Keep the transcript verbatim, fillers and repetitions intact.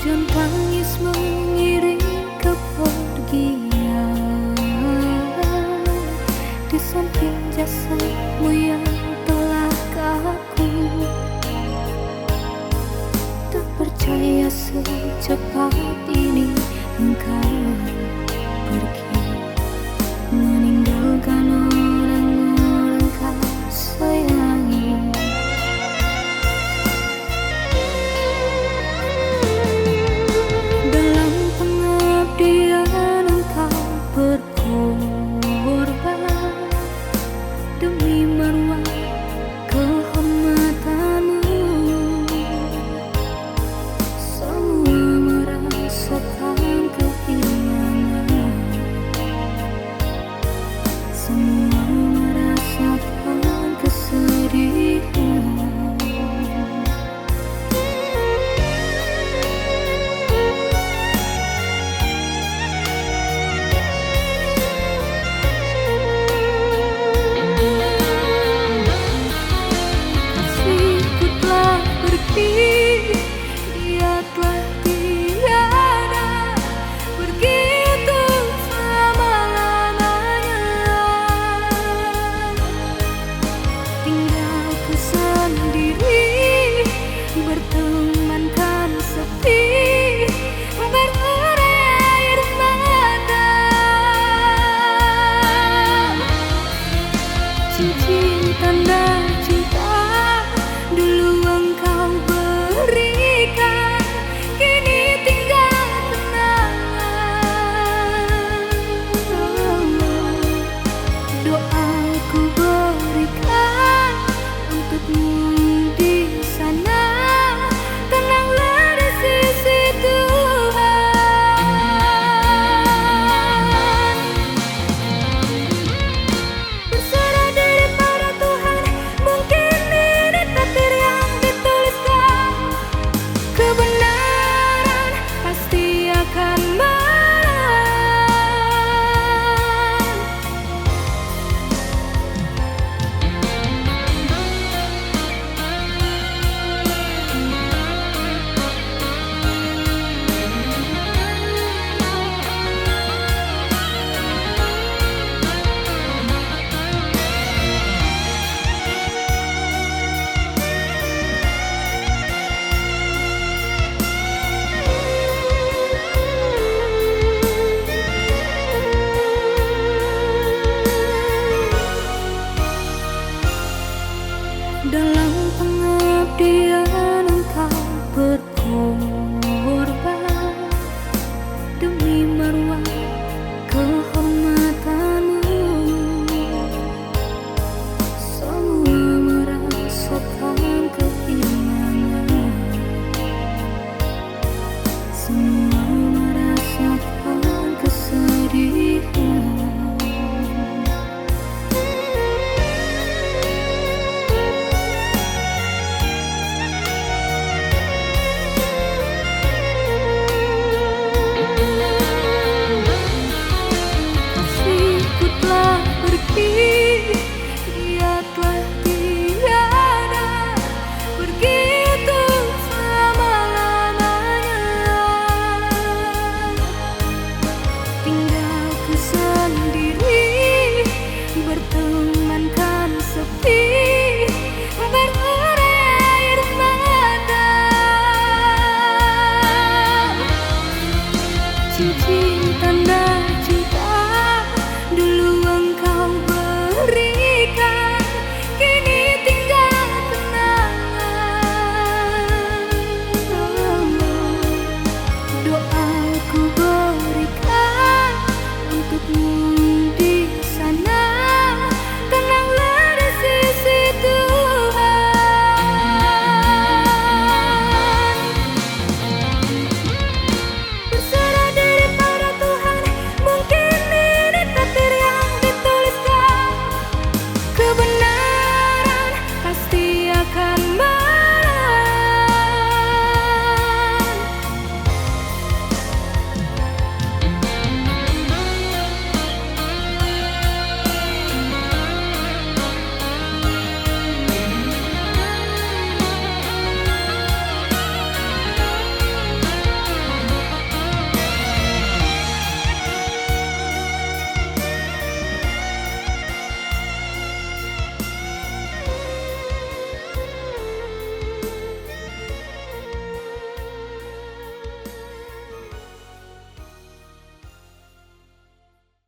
Dan tangis mengiring kepergian, di samping jasadmu yang telah kaku. Tak percaya secepat ini engkau pergi, meninggalkan orang-orang kau sayangi. Dalam pengabdian engkau berkorban, demi maruah kehormatanmu. Semua merasakan kehilangan, semua merasakan kesedihan. Kasihku telah pergi, dia telah tiada, pergi untuk selama-lamanya. Tinggalku sendiri, bertemankan sepi, berurai air mata. Cincin tanda cinta dulu engkau berikan, kini tinggal kenangan. Doa ku berikan untukmu di sana, tenanglah di sisi Tuhan. Berserah diri pada Tuhan, mungkin ini takdir yang dituliskan. Kebenaran pasti akan menang. Dalam